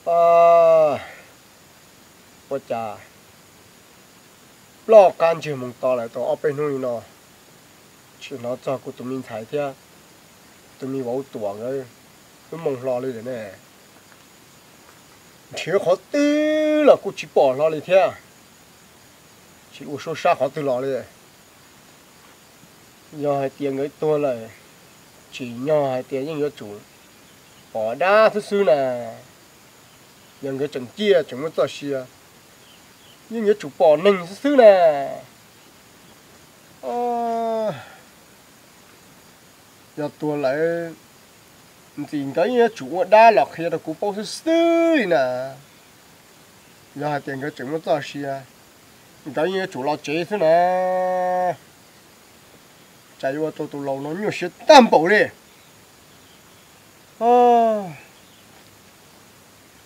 Ua cas ploj qab ntsiag mus to lawm tau ob peb hnub li no, tsis hnov txog kuv tus me ntxhais thiab tus me vauv Tuam nkawd lub moo hlo li lawm ne. Nrhiav qhov twg los kuj tsis pom hlo li thiab, tsis ua suab sab qhov twg los li. Yog hais tias nkawd tuag lawm, tsim nyog hais tias yeej yuav tsum pom dab xwb xwb na. Yog nkawd tseem ciaj tseem muaj txoj sia, yeej yuav tsum pom neeg xwb xwb na. Yog tuag lawm, ntxim nkawd yeej yuav tsum ua dab los qhia rau kuv paub xwb xwb li na. Yog hais tias nkawd tseem muaj txoj sia, nkawd yeej yuav tsum los tsev xwb na. Tsam yuav ua rau tus laus no nyuaj siab tag npaum li.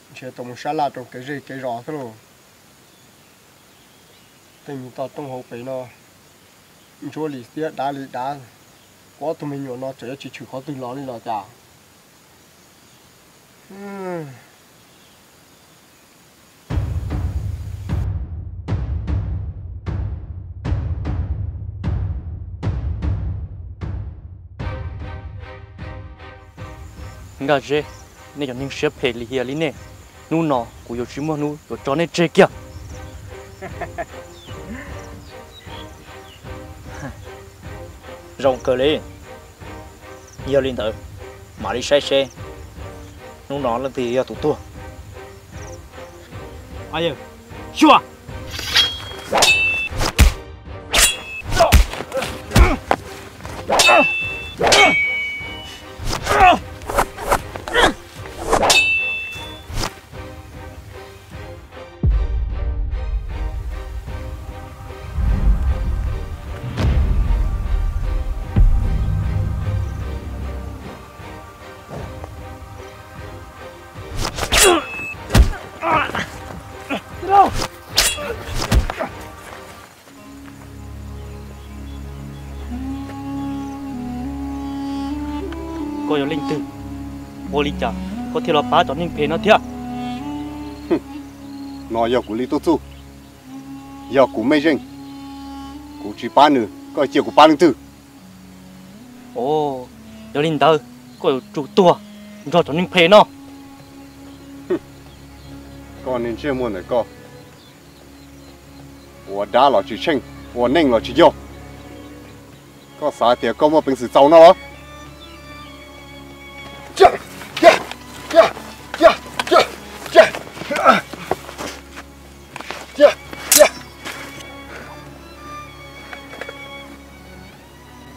Nrhiav tau mus sab laj rau kev zej kev zos xwb lauj. Tej me toj roob hauv pes no ntsuab li xiab dav li dav, kuv ob tug me nyuam no tseem yuav tsis tshwm qhov twg los li los cas. Nkaj Zeb, nej cov neeg siab phem lim hiam li nej, hnub no kuv yuav tsis muaj hnub yuav tso nej tseg kiag. Zoo kawg li. Yog li ntawd, mam li saib seb hnub no leej twg yog tus tuag. Xyuas! Koj yog leej twg? Ua li cas koj thiaj los pab cov neeg phem no thiab? No yog kuv li tub txuj, yog kuv mej zeej. Kuv tsis pab nws, koj cia kuv pab leej twg? Yog li ntawd, koj yuav tsum tuag nrog cov neeg phem no. Koj niag ntsej muag ntawm koj, ua dab los tsis tsheej, ua neej los tsis yog. Koj xav tias koj muaj peev xwm txaus no los?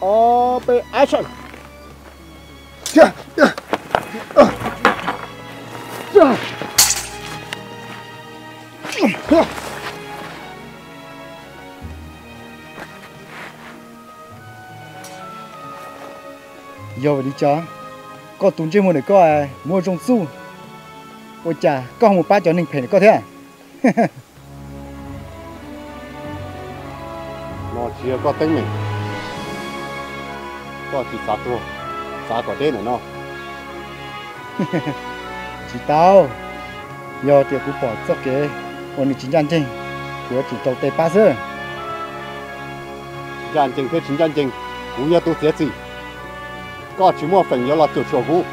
Ob peb action. Yog vim li cas koj tus ntsej muag ntawm koj muaj zoo txuj, ua cas koj ho mus pab cov neeg phem ntawm koj thiab? No tsis yog koj teeb meem, koj tsis xav tuag, xav kom deb ntawm no. Tsis tau, yog tias kuv pom txoj kev uas nws tsis ncaj ncees, kuv yuav tsum rau tes pab xwb. Ncaj ncees thiab tsis ncaj ncees, kuv yog tus txiav txim. Koj tsis muaj feem yuav los cuam tshuam kuv.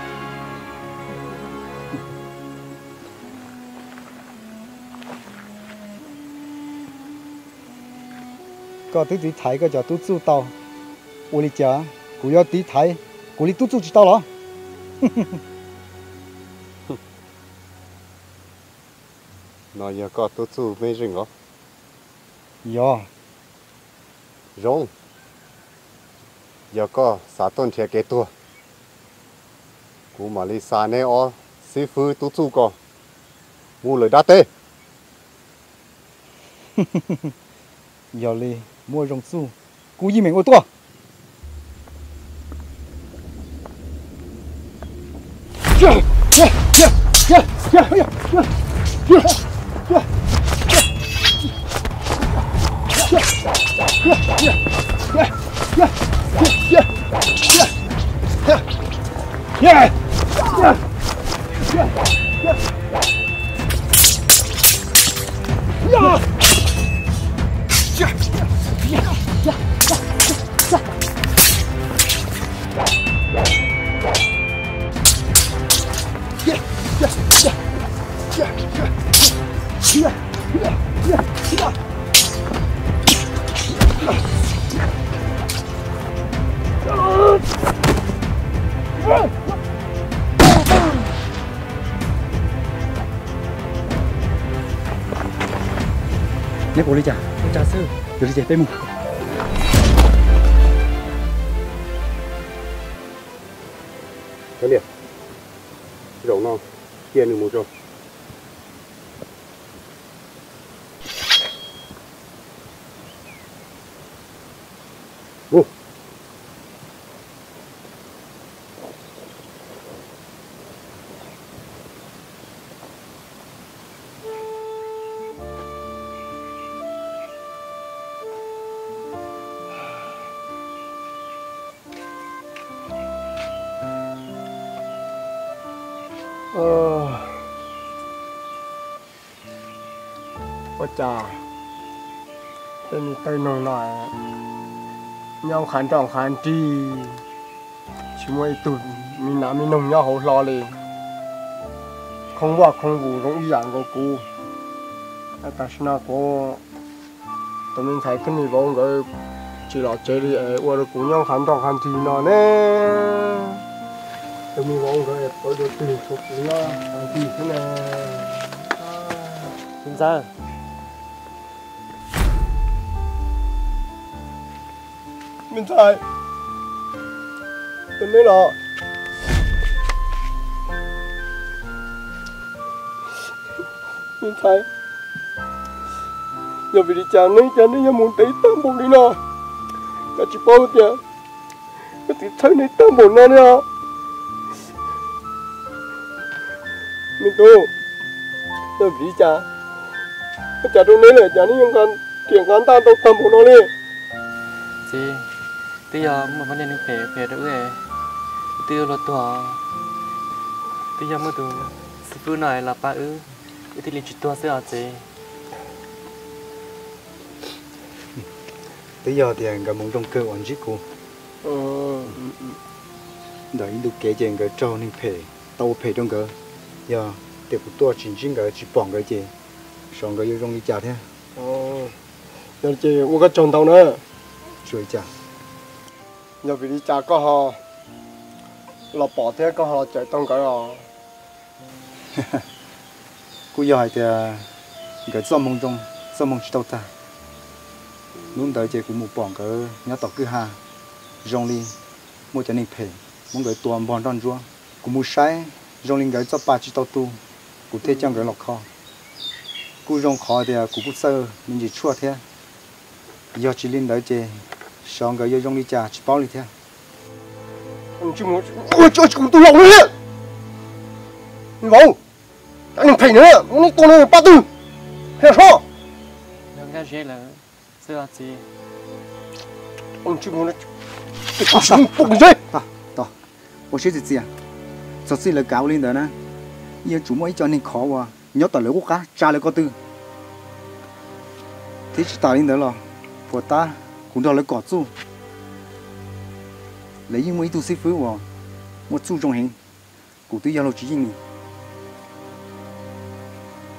Koj twb tiv thaiv koj cov tub txuj tau, ua li cas kuv yuav tiv thaiv kuv li tub txuj tsis tau los? No yog koj tub txuj mej zeej os? Yog. Zoo, yog koj xav tuaj nrhiav kev tuag, kuv mam li xa neb ob xib fwb tub txuj ko mus lawm dab teb. Yog li, muaj zoo txuj, kuv yeej meem ua tuaj. Neb puas li cas? Ua cas xwb? Yog li ces peb mus. Kav liam, zaum no cia nws mus tso. Ua cas tej me tub noog no nyob qhav nroj qhav nrig, tsis muaj ib tug me nas me noog nyob hauv hlo li, khoob vaj khoob vus zoo ib yam nkaus kuv. Tam sim no kuv tus me ntxhais thiab me vauv nkawd tsis los tsev li es ua rau kuv nyob qhav nroj qhav nrig no ne. Tus me vauv nkawd es pawv dua twg tshuav kuv nyob qhav nrig xwb ne. Me ntxhais, me ntxhais, tus neb los? Me ntxhais, yog vim li cas neb cas neb yuav mus ntev tag npaum li no? Koj tsis paub tias koj txiv txhawj neb tag npaum no ne os. Me tub, yog vim li cas, ua cas rau neb lawm cas neb yuav nqa riam nqa ntaj ntau tag npaum no li? Txiv, twb yog muaj poj niam neeg phem phem rau wb, wb twb yuav luag tuag. Twb yog muaj tus xib fwb no los pab wb, wb thiaj li tsis tuag xwb os txiv. Twb yog tias nkawd mus zoo kawg uas ntsib kuv. Ntawm ib ntu kev ces nkawd raug neeg phem tau ua phem rau nkawd. Yog tias kuv tuaj tsis ntsib nkawd tsis pom nkawd ces xyov nkawd yuav zoo li cas thiab. Yog li ces ua koj tsaug ntau na. Tsis ua li cas. Yog vim li cas koj ho los pom thiab koj ho los cawm tau nkawd os? Kuj yog hais tias nkawd txoj moo zoo, txoj moo tsis tau tag. Hnub ntawd ces kuv mus pom nkawd nyob tom kwj ha, zoo li muaj cov neeg phem muab nkawd tua npog nroj ntsuab. Kuv mus saib zoo li nkawd txoj pa tsis tau tu, kuv thiaj coj nkawd los kho. Kuj zoo qhov tias kuv kuj txawj me ntsis tshuaj thiab. Yog tsis li ntawd ces xyov nkawd yuav zoo li cas tsis paub li thiab. Tsis ua tsis kuv tus laus no li. Vauv, cov neeg phem no, nej tua nws pab twg? Qhia soj. Ua siab txiv txias, txog txij lawv kav ua li ntawd na, yuav tsum muaj ib co neeg khov uas nyob tom lawv qub qab tsa lawv ko tw. Thiab tsis tas li ntawd los puas tab kuv nrog lawv kom txuj, lawv yeej muaj ib tug xib fwb uas muaj txuj zoo heev, kuv twb yog luag tsis yeej li.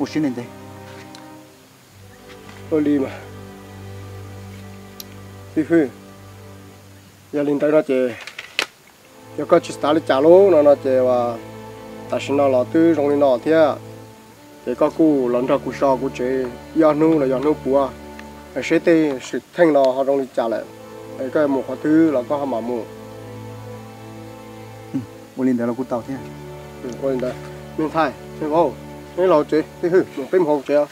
Ua siab ntev ntev. Ua li mas, xib fwb, yog li ntawd no ces yog koj tsis xav li cas lub no no ces tam sim no los twb zoo li no thiab, ces koj kuj los nrog kuv so kuv tsev ib ob hnub los yog hnub puav, seb tej xwm txheej no ho zoo li cas lawm, es koj mus qhov twg los koj ho mam mus. Ua li ntawd los kuj tau thiab. Ua li ntawd, me ntxhais me vauv, neb los hauv tsev, xib fwb, peb mus hauv tsev os.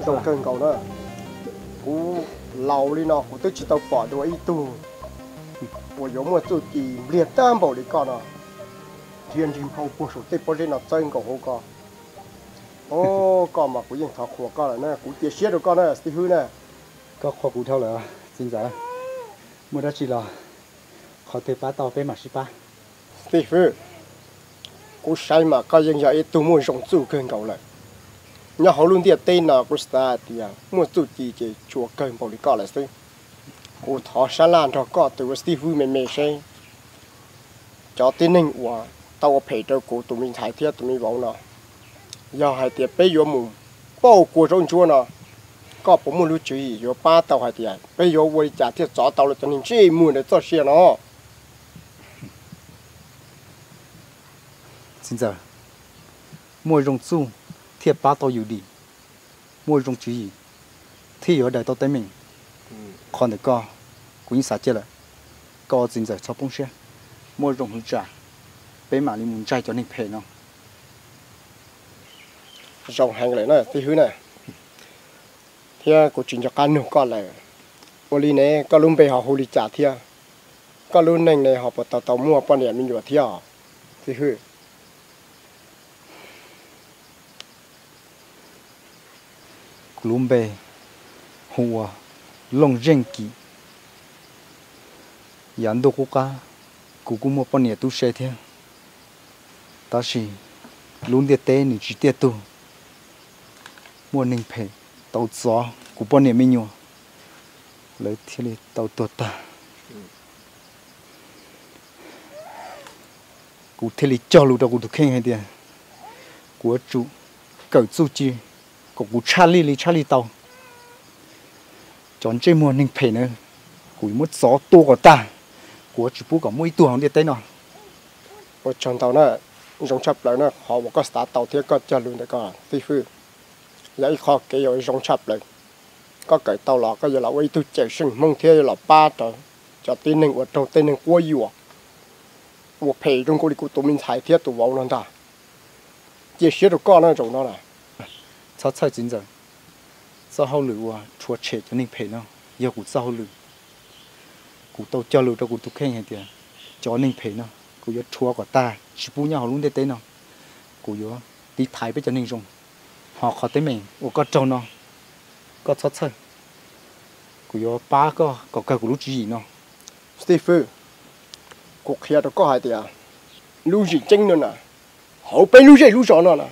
Zoo kawg nkaus na, kuv laus li no kuv twb tsis tau pom dua ib tug uas yuav muaj txuj ci npliag tag npaum li koj no, dhia nrig nphau puag saum tej pob zeb no txawb nkaus hauv ko. Os, koj mas kuv yeej thov qhuas koj lawm na, kuv cia siab rau koj na tij Hwb na. Koj qhuas kuv dhau lawm txiv ntxawm, muaj dab tsi los qhov twg pab tau peb mam sib pab. Tij Hwb, kuv saib mas koj yeej yog ib tug muaj zoo txuj kawg nkaus lawm. Nyob hauv lub ntiaj teb no kuv xav hais tias muaj txuj ci ces tsuas kawg npaum li koj lawm xwb. Kuv thov sab laj nrog koj tus ua tij Hwb me me seb cov tib neeg uas tau ua phem rau kuv tus me ntxhais thiab tus me vauv no, yog hais tias peb yuav mus pauj kua zaub ntsuab no, koj puas muaj lub tswv yim yuav pab tau hais tias peb yuav ua li cas thiaj txov tau los cov neeg ntsej muag ntawd txoj sia no? Txiv ntxawm, muaj zoo txuj thiaj pab tau yus dim, muaj zoo tswv yim thiaj yuav daws tau teeb meem. Qhov ntawm koj kuv yeej xav cia lawm, koj ua txiv ntxawm txhob poob siab, muaj zoo hwv tsam peb mam li mus ntsaig cov neeg phem no. Zoo heev lawm na tij Hwb na, thiab kuv tsis nco qab nug koj lawm, ua li ne koj lub npe ho hu li cas thiab? Koj lub neej ne ho puas tau tau muaj poj niam me nyuam thiab os tij Hwb? Kuv lub npe hu ua Looj Zeej Kim. Yav ntuj qub qab kuv kuj muaj poj niam tub se thiab, tab sis lub ntiaj teb nws tsis tiaj tug, muaj neeg phem tau txov kuv poj niam me nyuam, lawv thiaj li tau tuag tag. Kuv thiaj li cog lus rau kuv tus kheej hais tias kuv yuav tsum kawm txuj ci kom kuv tshaj lij li tshaj lij tau. Cov ntsej muag neeg phem na, kuv yuav muab txov tua kom tag, kuv yuav tsis pub kom muaj ib tug hauv ntiaj teb no. Ua tsaug ntau na, zoo tshaj plaws na qhov uas koj xav tau thiab koj cog lus ntawm koj tij Hwb, yog ib qho kev uas zoo tshaj plaws. Koj kawm tau los koj yuav los ua ib tug cawm seej Hmoob thiab yuav los pab rau cov tib neeg uas raug tej neeg quab yuam, ua phem zoo nkaus li kuv tus me ntxhais thiab tus vauv no ntag. Cia siab rau koj na zaum no na. Txhob txhawj txiv ntxawm, txoj hauj lwm uas rhuav tshem cov neeg phem no yog kuv txoj hauj lwm. Kuv tau cog lus rau kuv tus kheej hais tias cov neeg phem no kuv yuav rhuav kom tag tsis pub nyob hauv lub ntiaj teb no. Kuv yuav tiv thaiv peb cov neeg zoo. Ho qhov teeb meem uas koj raug no, koj txhob txhawj, kuv yuav pab koj kom kawg kuv lub tswv yim no. Steve, kuv qhia rau koj hais tias lub zim ceeb no na, hauv peb lub zej lub zos no na,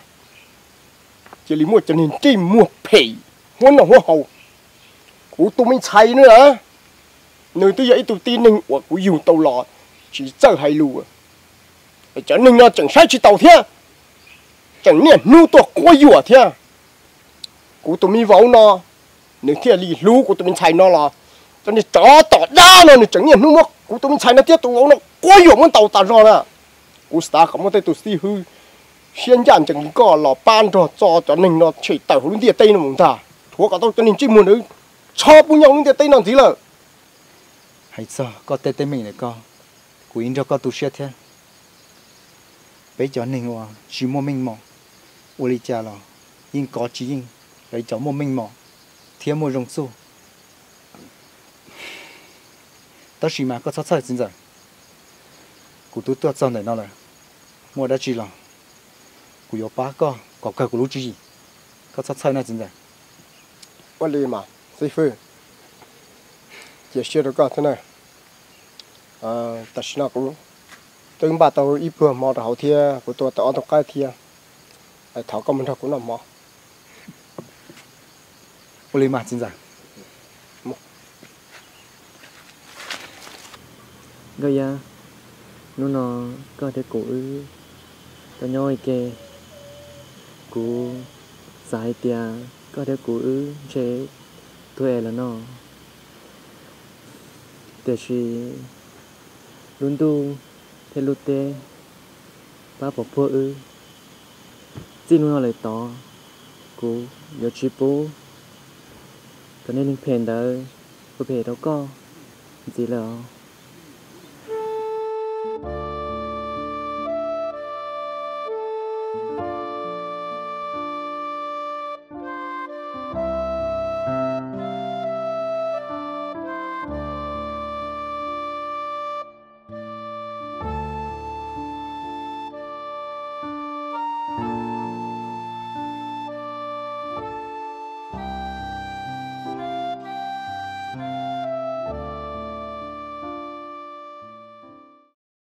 cia li muaj cov neeg ntsej muag phem, huab noj huab haus. Kuv tus me ntxhais no na, nws twb yog ib tug tib neeg uas kuv yug tau los tsis txawj hais lus, cov neeg no tseem saib tsis taus thiab, tseem niaj hnub tuaj quab yuam thiab. Kuv tus me vauv no, nws thiaj li hlub kuv tus me ntxhais no los, cov niag tsov tom dab no nws tseem niaj hnub muab kuv tus me ntxhais no thiab tus vauv no quab yuam muab ntaus tas zog na. Kuv xav kom muaj tej tus xib hwb siab ncaj ncees li koj los pab nrog txo cov neeg no tshem tawm hauv lub ntiaj teb no mus ntag, rhuav kom tau cov neeg ntsej muag ntawd txhob pub nyob hauv lub ntiaj teb no ntxiv lawm. Hais txog koj tej teeb meem ntawm koj, kuv yeej nrog koj tu siab thiab. Peb cov neeg uas tsis muaj meej mom, ua li cas los yeej kov tsis yeej raws cov muaj meej mom thiab muaj zoo txuj. Tab sis mas koj txhob txhawj txiv ntxawm, kuv twb tuaj txog ntawm no lawm, muaj dab tsi los kuv yuav pab koj kom kawg kuv lub tswv yim. Koj txhob txhawj na txiv ntxawm. Ua li mas xib hwb, cia siab rau koj thiab na. Tam sim no kuv twb npaj tau ib pluag hmo rau hauv thiab kuv tua tau ob tug qaib thiab. Thov koj mus nrog kuv noj hmo. Ua li mas txiv ntxawm. Nkauj Yab, hnub no koj thiab kuv wb tau nyob ua ke, kuv xav hais tias koj thiab kuv wb ntshe tuag es los no, tiam sis lub ntuj thiab lub teb pab pov puag wb. Txij hnub no lawm tod, kuv yuav tsis pub cov neeg phem ntawd ua phem rau koj ntxiv lawm.